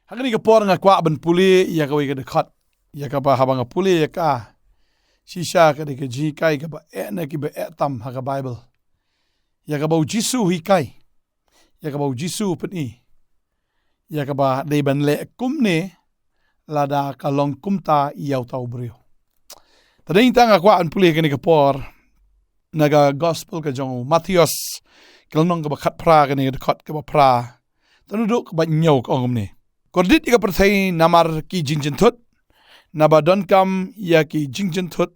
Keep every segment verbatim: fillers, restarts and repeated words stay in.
Ha kane ka por nga kwah ban pule ïa kawei ka dkhot, ïa kaba haba nga pule ïa ka, shisha ka dei ka jinghikai kaba eh na kiba eh tam ha ka Baibl, ïa kaba U Jisu u hikai, ïa kaba U Jisu u pyni, ïa kaba dei ban leh kumne lada ka long kumta ïa uta u briew. Te dei tang nga kwah ban pule kane ka por na ka Gospel ka jong u Mathaios, ka lynnong kaba khatphra, kane ka dkhot kaba phra, te naduh kaba hynñiew, ka ong kumne: Kordit ïa ka pyrthei namar ki jingjynthut, naba donkam ïa ki jingjynthut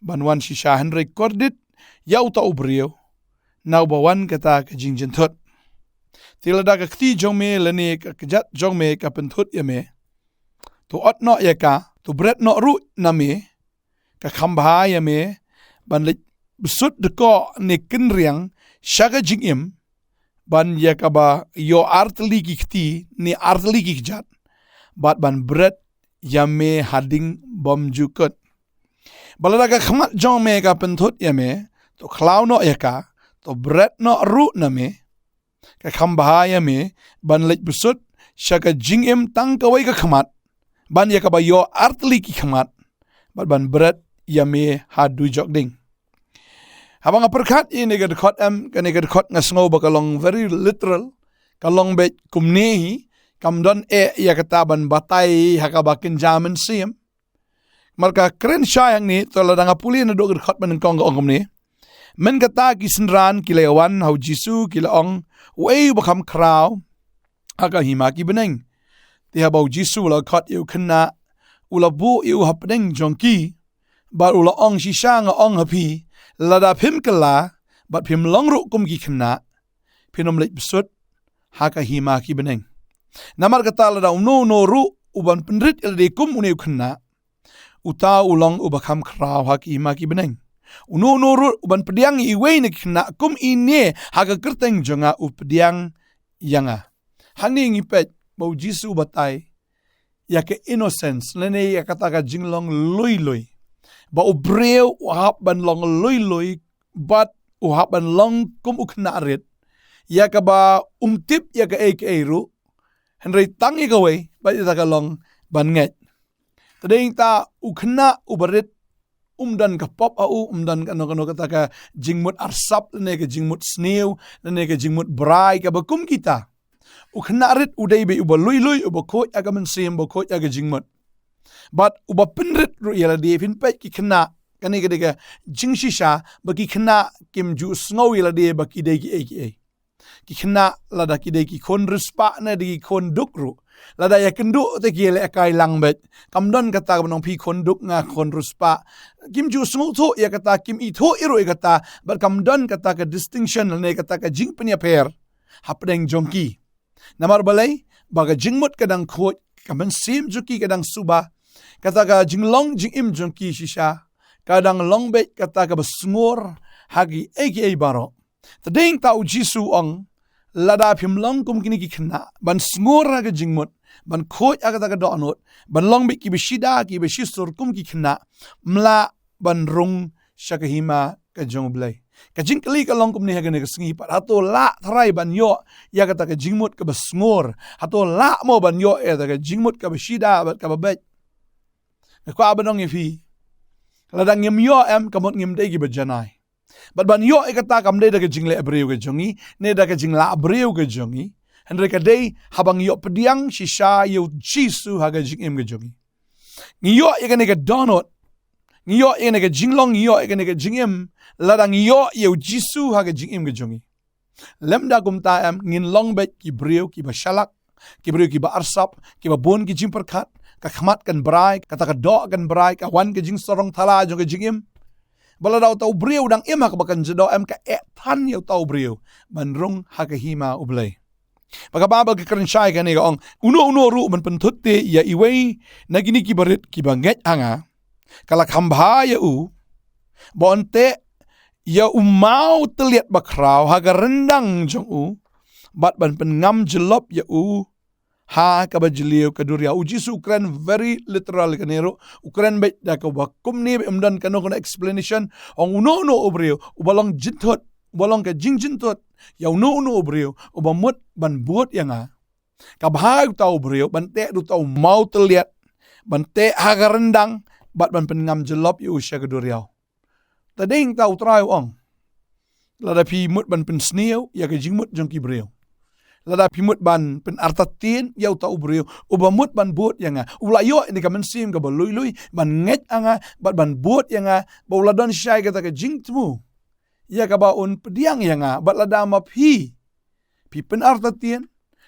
ban wan shisha, hynrei kordit ïa uta u briew na uba wan kata ka jingjynthut. Te lada ka kti jong me lane ka kjat jong me ka pynthut ïa me, to ot noh ïa ka, to bret noh ruh na me, ka kham bha ïa me ban leit bsut dkoh ne kynriang sha ka jingim, ban ïa kaba ïoh artylli ki kti ne artylli ki kjat, bad ban bret ïa me hadien bymjukut. Bad lada ka khmat jong me ka pynthut ïa me, to khlaw noh ïa ka, to bret noh ruh na me, ka kham bha ïa me ban leit bsut sha ka jingim tang kawei ka khmat, ban ïa kaba ïoh artylli ki khmat, bad ban bret ïa me ha dujok ding. Haba nga pyrkhat ïa kane ka dkhot, em, kane ka dkhot nga sngew ba ka long very literal, ka long beit kumne hi, kam don eh ïa kata ban batai ha kaba kynja mynsiem. Namar ka kren shai hangne, to lada nga pule naduh ka dkhot ba nyngkong, ka ong kumne: Mynta kata ki synran ki la wan ha U Jisu, ki la ong: Uei uba kham khraw ha ka hima ki bneng? Te haba U Jisu u la khot ïa u khynnah, u la buh ïa u hapdeng jong ki, bad u la ong: Shisha nga ong ha phi, lada phim kylla bad phim long ruh kum ki khynnah, phin ym leit bsut ha ka hima ki bneng. Namar kata, lada uno uno ruh uban pynrit ïa lade kum une u khynnah, uta u long uba kham khraw ha ka hima ki bneng. Uno uno ruh uban pdiang ïa iwei na ki khynnah kum ine ha ka kyrteng jong nga, u pdiang ïa nga. Hangne ngi peit ba U Jisu u batai ïa ka innocence, lane ïa kata ka jinglong lui lui, ba u briew u hap ban long lui lui, bad u hap ban long kum u khynnah rit, ïa kaba um tip ïa kaei kaei ruh, hynrei tang ïa kawei, bad ïa kata ka long ban ngeit. Te dei tang u khynnah uba rit, um don ka pop ha u, um don kano kano kata ka jingmut arsap, lane ka jingmut sniew, lane ka jingmut brai, kaba kum kita. U khynnah rit u dei beit uba lui lui, uba khuid ha ka mynsiem, uba khuid ha ka jingmut. Bad uba pynrit ruh ïa lade. Phin peit ki khynnah, kane ka dei ka jingshisha, ba ki khynnah kim ju sngew ïa lade ba ki dei kiei kiei. Ki khynnah, lada ki dei ki khun riewspah ne dei ki khun duk ruh, lada ïakynduh te ki leh kai lang beit. Kam don kata kaba ong phi khun duk, nga khun riewspah. Kim ju sngewthuh ïa kata, kim ithuh ruh ïa kata, bad kam don kata ka distinction lane kata ka jingpynïapher hapdeng jong ki. Namar balei? Ba ka jingmut ka dang khuid, ka mynsiem jong ki ka dang suba, kata ka jinglong jingim jong ki shisha ka dang long beit kata kaba sngur ha kiei kiei baroh. Te dei tang U Jisu u ong, lada phim long kum kine ki khynnah, ban sngur ha ka jingmut, ban khuid ha kata ka dohnud, ban long beit kiba shida, kiba shisur kum ki khynnah, ym lah ban rung sha ka hima ka jong U Blei. Ka jingkylli ka long kumne ha kane ka sngi pat: hato lah tharai ban ïoh ïa kata ka jingmut kaba sngur? Hato lah mo ban ïoh ïa kata ka jingmut kaba shida bad kaba beit? Nga kwah ban ong ïa phi, lada ngim ïoh, em, ka mut ngim dei kiba janai. Bad ban ïoh ïa kata kam dei da ka jingleh briew ka jong ngi, ne da ka jinglah briew ka jong ngi. Hynrei ka dei haba ngi ïoh pdiang shisha ïa U Jisu ha ka jingim ka jong ngi. Ngi ïoh ïa kane ka dohnud, ngi ïoh ïa kane ka jinglong, ngi ïoh ïa kane ka jingim, lada ngi ïoh ïa U Jisu ha ka jingim ka jong ngi. Lymda kumta, em, ngin long beit ki briew kiba shalak, ki briew kiba arsap, kiba bun ki jingpyrkhat, ka khmat kan brai, kata ka doh kan brai, ka wan ka jingsarong thala jong ka jingim. Bad lada uta u briew u dang im ha kaba kynja doh, em, ka eh than ïa uta u briew ban rung ha ka hima U Blei. Bad kaba, bad ka kren shai kane ka ong, uno uno ruh uban pynthut te ïa iwei na kine kiba rit kiba ngeit ha nga, ka la kham bha ïa u ba un teh ïa u maw tylliat bakhraw ha ka ryndang jong u, bad ban pynngam jyllop ïa u ha kaba jylliew ka duriaw. U Jisu u kren very literal kane ruh, u kren beit da kaba kumne beit, ym don kano kano explanation. Ong uno uno u briew uba long jynthut, uba long ka jingjynthut ïa uno uno u briew uba mut ban bud ïa nga, Ka bha ïa uta u briew ban teh da uta u mawtylliat, ban teh ha ka ryndang, bad ban pynngam jyllop ïa u sha ka duriaw. Te dei nangta U Trai u ong, lada phi mut ban pynsniew ïa ka jingmut jong ki briew, lada phi mut ban pynartatien ïa uta u briew uba mut ban bud ïa nga, u la ïoh ïa ka mynsiem kaba luilui ban ngeit ha nga bad ban bud ïa nga, ba u la don shai kata ka jingthmu ïa kaba un pdiang ïa nga. Bad lada ma phi, phi pynartatien,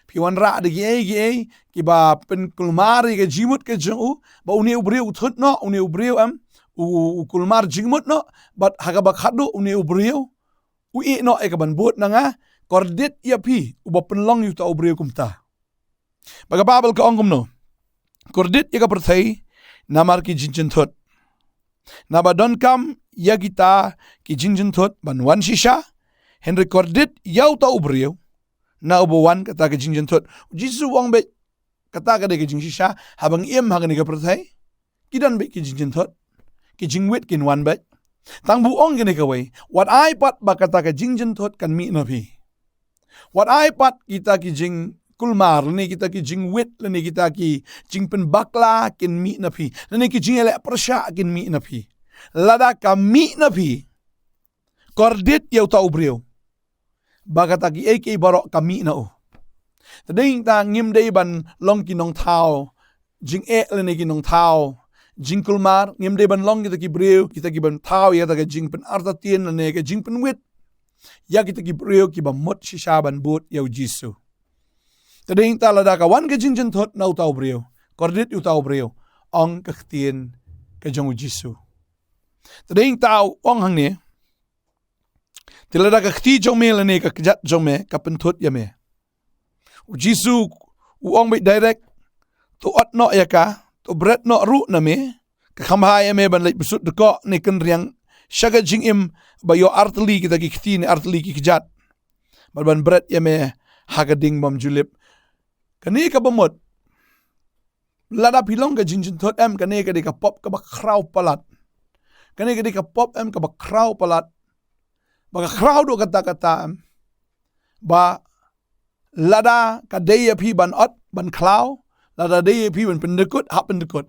phi wanrah da kiei kiei kiba pynkulmar ïa ka jingmut ka jong u, ba une u briew u thut noh, une u briew em, u, u kulmar jingmut noh, bad ha kaba khadduh une u briew u ïeh noh ïa kaban bud na nga, kordit ïa phi uba pynlong ïa uta u briew kumta. Ba ka Baibl ka ong kumno? Kordit ïa ka pyrthei namar ki jingjynthut, naba donkam ïa kita ki jingjynthut ban wan shisha, hynrei kordit ïa uta u briew na uba wan kata ka jingjynthut. U Jisu u ong beit, kata ka dei ka jingshisha, haba ngi im ha kane ka pyrthei, ki don beit ki jingjynthut, ki jingwit kin wan beit. Tang ba u ong kane kawei, wat ai pat ba kata ka jingjynthut kan mih na phi. Wat ai pat kita ki jingkulmar, lane kita ki jingwit, lane kita ki jingpynbakla kin mih na phi, lane ki jingïaleh pyrshah kin mih na phi. Lada ka mih na phi, kordit ïa uta u briew ba kata kiei kiei baroh ka mih na u. Te dei nangta ngim dei ban long ki nongthaw jingeh lane ki nongthaw jingkulmar, ngim dei ban long kita ki briew, kita kiban thaw ïa kata ka jingpynartatien lane ka jingpynwit ïa kita ki briew kiba mut shisha ban bud ïa u Jisu. Te dei nangta lada ka wan ka jingjynthut na uta u briew, kordit ïa uta u briew, ong ka ktien ka jong u Jisu. Te dei nangta u ong hangne, te lada ka kti jong me lane ka kjat jong me ka pynthut ïa me, u Jisu u ong beit direct, to ot noh ïa ka, to bret noh ruh na me, ka kham bha ïa me ban leit bsut dkoh ne kynriang sha ka jingim ba ïoh artylli kita ki kti ne artylli ki kjat, bad ban bret ïa me ha ka ding bym ju lip. Kane kaba mut, lada phi long ka jingjynthut em, kane ka dei ka pop kaba khraw palat. Kane ka dei ka pop em kaba khraw palat. Ba ka khraw duh katta katta em, ba lada ka dei ïa phi ban ot, ban khlaw, lada dei ïa phi ban pyndykut, hap pyndykut.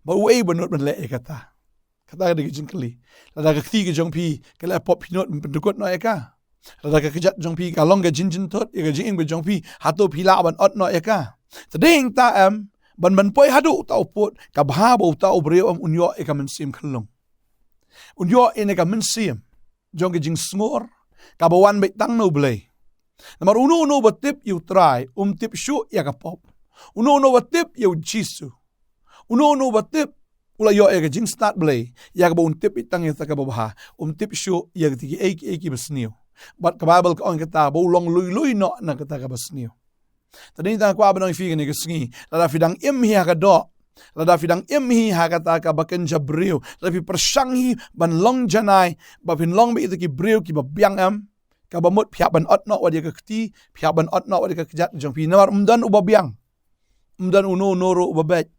Ba uei ba nud ban leh ïa kata? Kata ka dei ka jingkylli. Lada ka kti ka jong phi ka leh pop, phi nud ban pyndykut noh ïa ka? Lada ka kjat jong phi ka long ka jingjynthut ïa ka jingim ka jong phi, hato phi lah ban ot noh ïa ka? Te dei nangta em, ban, ban poi haduh uta u pud, ka bha ba uta u briew em un ïoh ïa ka mynsiem khyllung, un ïoh ïa ka mynsiem jong ka jingsngur kaba wan beit tang na U Blei. Namar uno uno ba tip ïa U Trai um tip shuh ïa ka pop. Uno uno ba tip ïa u Jisu, uno uno ba tip u la ïoh ïa ka jingstad Blei, ïa kaba un tip beit tang ïa kata kaba bha, um tip shuh ïa kata kiei kiei kiba sniew. Bad ka Baibl ka ong kata ba u long luilui noh na kata kaba sniew. Te dei nangta kwah ban ong ïa phi kane ka sngi, lada phi dang im hi ha ka doh, lada phi dang im hi ha kata kaba kynja briew, lada phi pyrshang hi ban long janai, ba phin long beit kita ki briew kiba biang em, kaba mut phi hap ban ot noh wat ïa ka kti, phi hap ban ot noh wat ïa ka kjat jong phi, namar um don uba biang, um don uno uno ruh uba beit.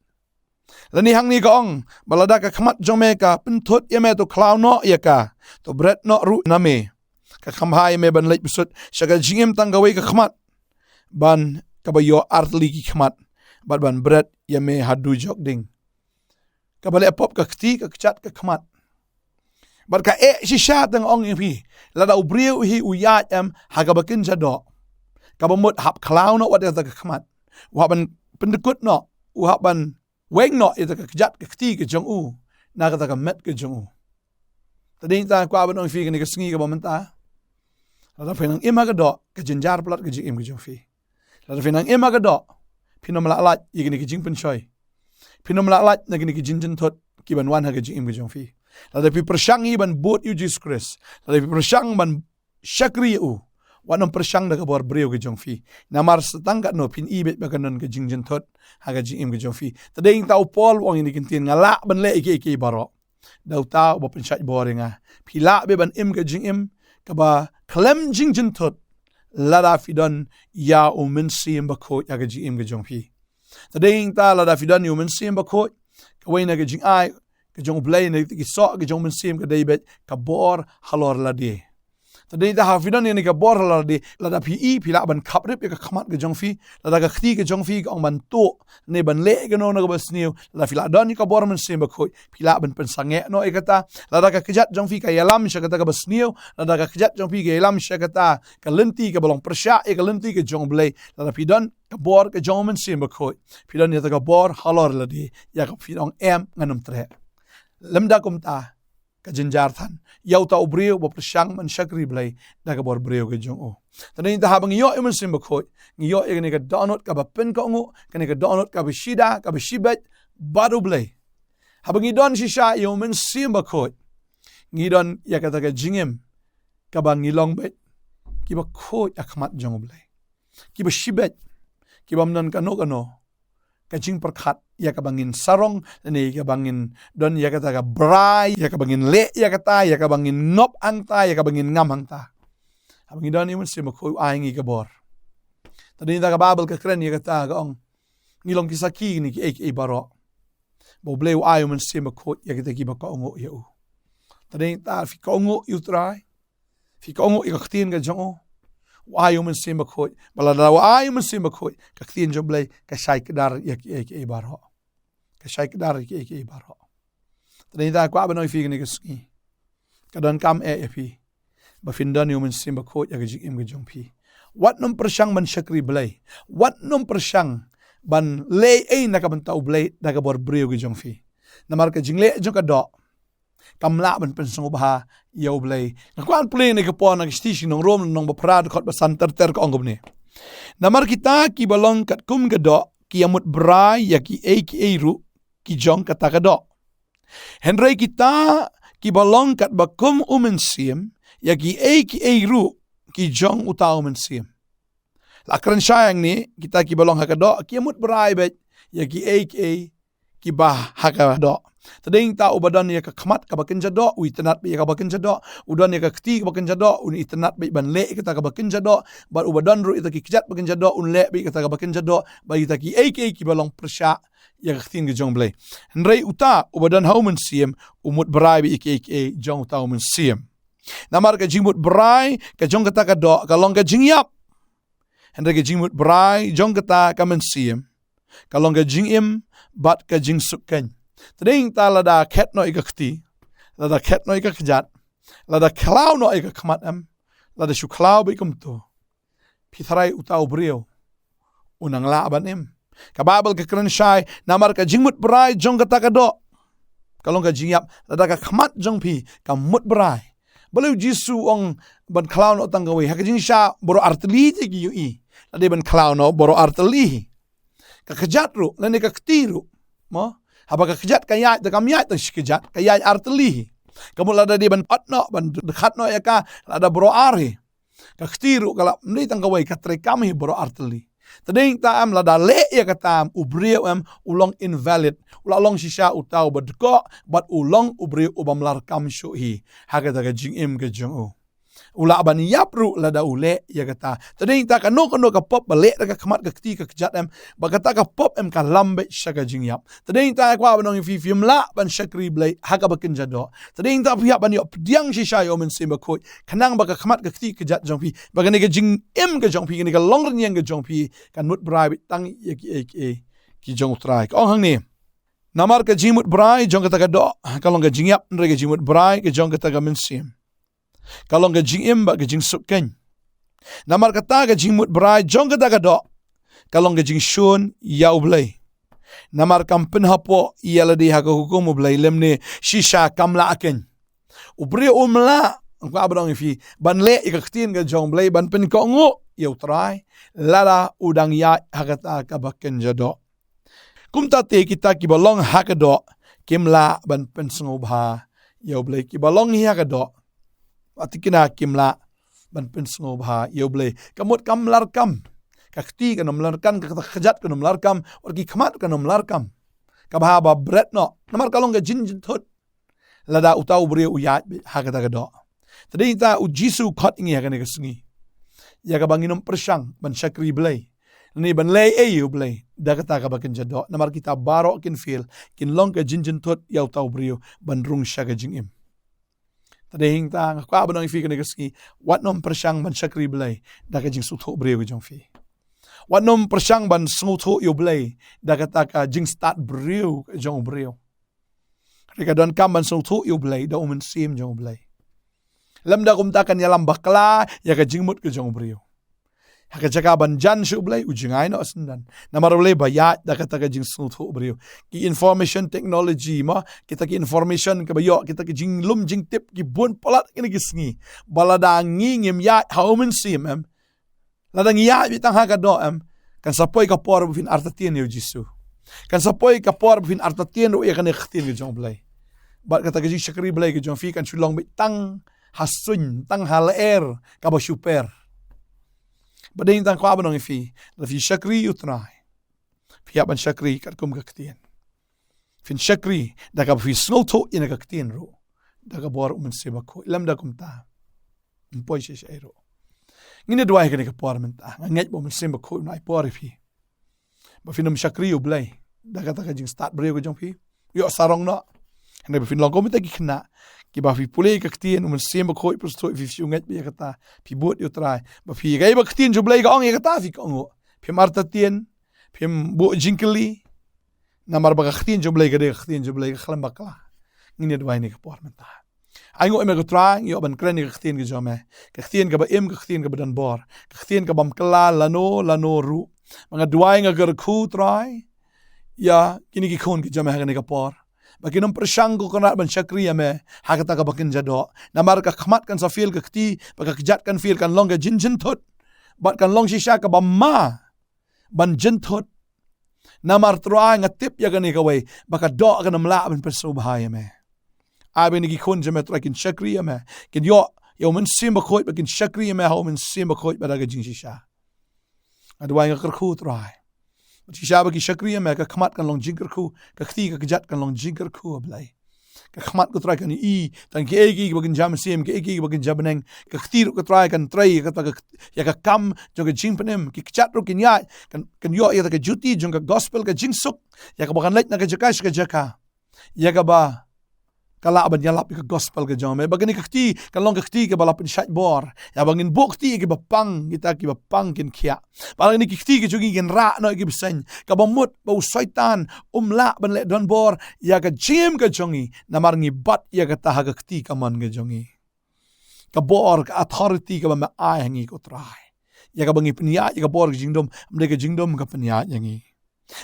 Lane hangne ka ong, ba lada ka khmat jong me ka pynthut ïa me, to khlaw noh ïa ka, to bret noh ruh na me, ka kham bha ïa me ban leit bsut sha ka jingim tang kawei ka khmat, ban kaba ïoh artylli ki khmat, bad ban bret ïa me ha dujok ding. Kaba leh pop ka kti, ka kjat, ka khmat. Bad ka eh shisha, tang ong ïa phi, lada u briew hi u ïaid em ha kaba kynja doh, kaba mut hap khlaw noh wat ïa kata ka khmat, u hap ban pyndykut noh, u hap ban weng noh ïa kata ka kjat ka kti ka jong u na kata ka met ka jong u. Te dei nangta kwah ban ong ïa phi kane ka sngi kaba mynta, lada phi nang im ha ka doh, ka jynjar palat ka jingim ka jong phi. Lada phi nang im ha ka doh, phin ym lah lait ïa kine ki jingpynshoi, phin ym lah lait na kine ki jingjynthut kiban wan ha ka jingim ka jong phi. Lada phi pyrshang hi ban bud ïa u Jisu Khrist, lada phi pyrshang ban shakri ïa u, wat nym pyrshang da ka bor briew ka jong phi. Namar sa tang katno phin i beit ba kan don ka jingjynthut ha ka jingim ka jong phi. Te dei nangta u Paul u ong ïa kine ki ktien, nga lah ban leh ïa kiei kiei baroh da uta uba pynshait bor ïa nga. Phi lah beit ban im ka jingim kaba khlem jingjynthut lada phi don ïa u Mynsiem Bakhuid ha ka jingim ka jong phi. Te dei nangta lada phi don ïa u Mynsiem Bakhuid, kawei na ka jingai ka jong U Blei, na ki soh ka jong u Mynsiem ka dei beit ka bor halor lade. Te dei ta ha phi don ïa kane ka bor ha lade, lada phi i phi lah ban khaprip ïa ka khmat ka jong phi, lada ka kti ka jong phi ka ong ban tuh ne ban leh kano kano kaba sniew, lada phi lah don ïa ka bor Mynsiem Bakhuid, phi lah ban pynsangeh noh ïa kata. Lada ka kjat jong phi ka ïalam sha kata kaba sniew, lada ka kjat jong phi ka ïalam sha kata ka lynti kaba long pyrshah ïa ka lynti ka jong U Blei, lada phi don ka bor ka jong U Mynsiem Bakhuid, phi don ïa kata ka bor halor lade, ïa ka phi ong em ngan ym treh. Lymda kumta, ka jynjar than ïa uta u briew ba pyrshang ban shakri Blei da ka bor briew ka jong u. Te dei ta haba ngi ïoh ïa U Mynsiem Bakhuid, ngi ïoh ïa kane ka dohnud kaba pynkohnguh, kane ka dohnud kaba shida, kaba shibit bad U Blei. Haba ngi don shisha ïa U Mynsiem Bakhuid, ngi don ïa kata ka jingim kaba ngi long beit kiba khuid ha khmat jong U Blei, kiba shibit, kiba ym don kano kano ka jingpyrkhat ïa kaba ngin sarong, ne ïa kaba ngin don ïa kata ka brai, ïa kaba ngin leh ïa kata, ïa kaba ngin ngop hangta, ïa kaba ngin ngam hangta. Haba ngi don ïa U Mynsiem Bakhuid u ai ngi ka bor. Te dei ta ka Baibl ka kren ïa kata, ka ong, ngi long ki sakhi ne kiei kiei baroh, ba U Blei u ai U Mynsiem Bakhuid ïa kita kiba kohnguh ïa u. Te dei ta phi kohnguh ïa U Trai, phi kohnguh ïa ka ktien ka jong u, u ai U Mynsiem Bakhuid. Ba lada u ai U Mynsiem Bakhuid, ka ktien jong U Blei ka shai kdar ïa kiei kiei baroh. Ka shai kdar ïa kiei kiei baroh. Te dei ta kwah ban ong ïa phi kane ka sngi, ka donkam eh ïa phi ba phin don ïa U Mynsiem Bakhuid ïa ka jingim ka jong phi. Wat nym pyrshang ban shakri Blei, wat nym pyrshang ban leh ei na ka bynta U Blei da ka bor briew ka jong phi. Namar ka jingleh jong ka doh kam lah ban pynsngewbha ïa U Blei. Nga kwah pule ïa kane ka por na ka shithi sha ki nong Rom, lynnong ba phra, dkhot ba san ter ter, ka ong kumne: Namar kita kiba long katkum ka doh ki ïamut brai ïa kiei kiei ruh ki jong kata ka doh. Hynrei kita kiba long katba kum U Mynsiem, ïa kiei kiei ruh ki jong uta U Mynsiem. La kren shai hangne, kita kiba long ha ka doh ki ïamut brai beit ïa kiei kiei kiba ha ka doh. Te dei ta uba don ïa ka khmat kaba kynja doh u itynnad beit ïa kaba kynja doh, u don ïa ka kti kaba kynja doh un itynnad beit ban leh ïa kata kaba kynja doh, bad uba don ruh ïa kita ki kjat ba kynja doh un leh beit ïa kata kaba kynja doh, bad ïa kita kiei kiei kiba long pyrshah ïa ka ktien ka jong U Blei. Hynrei uta uba don ha U Mynsiem u mut brai beit ïa kiei kiei jong uta U Mynsiem. Namar ka jingmut brai ka jong kata ka doh ka long ka jingïap, hynrei ka jingmut brai jong kata ka mynsiem ka long ka jingim bad ka jingsuk keiñ. Te dei ta lada khet noh ïa ka kti, lada khet noh ïa ka kjat, lada khlaw noh ïa ka khmat em, lada shu khlaw beit kumto, phi tharai uta u briew u nang lah ban im? Ka Baibl ka kren shai, namar ka jingmut brai jong kata ka doh ka long ka jingïap. Lada ka khmat jong phi ka mut brai, balei U Jisu u ong ban khlaw noh tang kawei? Ha ka jingshisha baroh artylli te ki ïohi. Lada ban khlaw noh baroh artylli, ka kjat ruh lane ka kti ruh, mo, haba ka kjat ka ïaid, te kam ïaid tang shi kjat, ka ïaid artylli. Ka mut lada dei ban ot noh, ban dkhat noh ïa ka, lada baroh ar hi. Ka kti ruh ka lah ym dei tang kawei, ka treikam hi baroh artylli. Te dei ta em, lada leh ïa kata em, u briew em u long invalid, u lah long shisha uta uba dkoh, bad u long u briew uba ym larkam shuh hi ha kata ka jingim ka jong u. U lah ban ïap ruh lada u leh ïa kata. Te dei ta kano kano ka pop ba leh da ka khmat, ka kti, ka kjat em, ba kata ka pop em ka lam beit sha ka jingïap. Te dei ta kwah ban ong ïa phi, phim lah ban shakri Blei ha kaba kynja doh. Te dei ta phi hap ban ïoh pdiang shisha ïa U Mynsiem Bakhuid, khnang ba ka khmat, ka kti, ka kjat jong phi, ba kane ka jingim ka jong phi, kane ka long rynïeng ka jong phi, kan mut brai beit tang ïa kiei kiei ki jong U Trai. Ka ong hangne: Namar ka jingmut brai jong kata ka doh ka long ka jingïap, hynrei ka jingmut brai ka jong kata ka mynsiem ka long ka jingim bad ka jingsuk keiñ. Namar kata ka jingmut brai jong kata ka doh ka long ka jingshun ïa U Blei, namar kam pynhapoh ïa lade ha ka hukum U Blei, lymne shisha kam lah keiñ. U briew um lah, nga kwah ban ong ïa phi, ban leh ïa ka ktien ka jong U Blei, ban pynkohnguh ïa U Trai, lada u dang ïaid ha kata kaba kynja doh. Kumta te kita kiba long ha ka doh kim lah ban pynsngewbha ïa U Blei. Kiba long hi ha ka doh, ha kine kim lah ban pynsngewbha ïa U Blei. Ka mut kam larkam, ka kti kan ym larkam, ka kjat kan ym larkam, wat ki khmat kan ym larkam. Kaba haba bret noh, namar ka long ka jingjynthut lada uta u briew u ïaid beit ha kata ka doh. Te dei ta U Jisu u khot ïa ngi ha kane ka sngi ïa kaba ngin ym pyrshang ban shakri Blei, ne ban leh ei ïa U Blei da kata kaba kynja doh, namar kita baroh kin fail, kin long ka jingjynthut ïa uta u briew ban rung sha ka jingim. Te dei hangta nga kwah ban ong ïa phi kane ka sngi, wat nym pyrshang ban shakri Blei da ka jingsngewthuh briew ka jong phi. Wat nym pyrshang ban sngewthuh ïa u Blei da kata ka jingstad briew ka jong u briew. Hynrei ka donkam ban sngewthuh ïa u Blei da u Mynsiem jong u Blei. Lymda kumta kan ïalam bakla ïa ka jingmut ka jong u briew. Ha ka jaka ban jan sha u Blei, u jngai noh syndon. Namar u Blei ba ïaid da kata ka jingsngewthuh briew. Ki information technology mo, kita ki information kaba ïoh, kita ki jinglum jingtip ki bun palat kine ki sngi. Ba lada ngi ngim ïaid ha u Mynsiem em, lada ngi ïaid beit tang ha ka doh em, kan sa poi ka por ba phin artatien ïa u Jisu. Kan sa poi ka por ba phin artatien ruh ïa kane ka ktien ka jong u Blei. Bad kata ka jingshakri Blei ka jong phi kan shu long beit tang ha suiñ, tang ha lyer kaba shu per. Bad dei tang kwah ban ong ïa phi, lada phi shakri ïa u Trai, phi hap ban shakri katkum ka ktien. Phin shakri da kaba phi sngewthuh ïa kane ka ktien ruh, da ka bor u Mynsiem Bakhuid. Lymda kumta, ym poi shisha ei ruh. Ngin ïa duwai kane ka por mynta, nga ngeit ba u Mynsiem Bakhuid un ai por ïa phi ba phin ym shakri ïa u Blei da kata ka jingstad briew ka jong phi. Ïoh sarong noh. Hynrei ba phin long kum kita ki khynnah kiba phi pule ka ktien, u Mynsiem Bakhuid u sngewthuh ïa phi, phi ngeit beit ïa kata, phi bud ïa u Trai. Ba phi ïa kaei ba ka ktien jong u Blei ka ong, ïa kata phi kohnguh. Phim artatien, phim buh jingkylli. Namar ba ka ktien jong u Blei ka dei ka ktien jong u Blei, ka khlem bakla. Ngin ïa duwai ïa kane ka por mynta. Ainguh ïa me ko Trai, ngi ïoh ban kren ïa ka ktien ka jong me. Ka ktien kaba im, ka ktien kaba don bor. Ka ktien ka bym kylla lano lano ruh. Ba nga duwai, nga kyrkhu Trai ïa kine ki khun ki jong me ha kane ka por, ba kin ym pyrshang, ko Kynrad, ban shakri ïa me ha kata kaba kin jia doh. Namar ka khmat kan sa fill ka kti, bad ka kjat kan fill, kan long ka jingjynthut. Bad kan long shisha kaba ma ban jynthut. Namar Trai, nga tip ïa kane kawei, ba ka doh kan ym lah ban pynsngewbha ïa me. Ai ba kine ki khun jong me Trai kin shakri ïa me, kin ïoh ïa u Mynsiem Bakhuid, ba kin shakri ïa me ha u Mynsiem Bakhuid bad ha ka jingshisha. Nga duwai, nga kyrkhu Trai. Bad shisha ba ki shakri ïa me, ka khmat kan long jingkyrkhu, ka kti ka kjat kan long jingkyrkhu, A Blei. Ka khmat ko Trai kan i tang kiei kiei kiba kynja mynsiem, kiei kiei kiba kynja bneng. Ka kti ruh ko Trai kan trei ïa kata ka, ïa ka kam jong ka jingpynim. Ki kjat ruh kin ïaid, kan, kan ïoh ïa kata ka juti jong ka gospel ka jingsuk, ïa kaba kan leit na ka jaka sha ka jaka, ïa kaba ka lah ban ïalap ïa ka gospel ka jong me. Ba kane ka kti kan long ka kti kaba la pynshait bor, ïa ba ngin buh kti ïa kiba pang, kita kiba pang kin khiah. Ba kine ki kti ki jong ngi kin rah noh ïa ki bseiñ, kaba mut ba u Soitan um lah ban leh donbor ïa ka jingim ka jong ngi, namar ngi bat ïa kata ha ka kti kamon ka jong ngi. Ka bor, ka authority kaba me ai ha ngi ko Trai, ïa kaba ngi pynïaid ïa ka bor ka jingdum, ym dei ka jingdum ka pynïaid ïa ngi.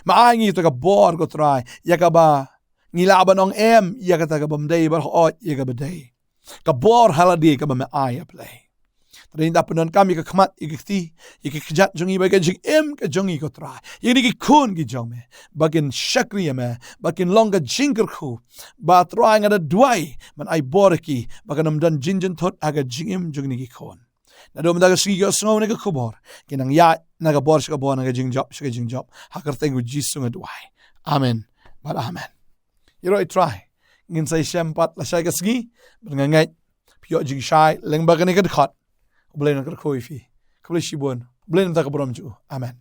Me ai ngi kata ka bor ko Trai, ïa kaba ngi lah ban ong em ïa kata kaba ym dei, bad hooid ïa kaba dei. Ka bor ha lade kaba me ai, A Blei. Te dei ngi da pyndonkam ïa ka khmat, ïa ka kti, ïa ka kjat jong ngi, bad ka jingim ka jong ngi ko Trai, ïa kine ki khun ki jong me, ba kin shakri ïa me, ba kin long ka jingkyrkhu. Ba Trai, nga da duwai ban ai bor ïa ki, ba kan ym don jingjynthut ha ka jingim jong kine ki khun. Naduh mynta ka sngi ki ïohsngew ïa kane ka khubor, kin nang ïaid na ka bor sha ka bor, na ka jingjop sha ka jingjop. Ha ka kyrteng U Jisu nga duwai. Amen bad amen. Ïaroh ïa u Trai. Ngin sa ïashem pat lashai ka sngi, bad nga ngeit phi ïoh jingshai lyngba kane ka dkhot. U Blei un kyrkhu ïa phi. Khublei shibun. U Blei un ïa ka burom jong u. Amen.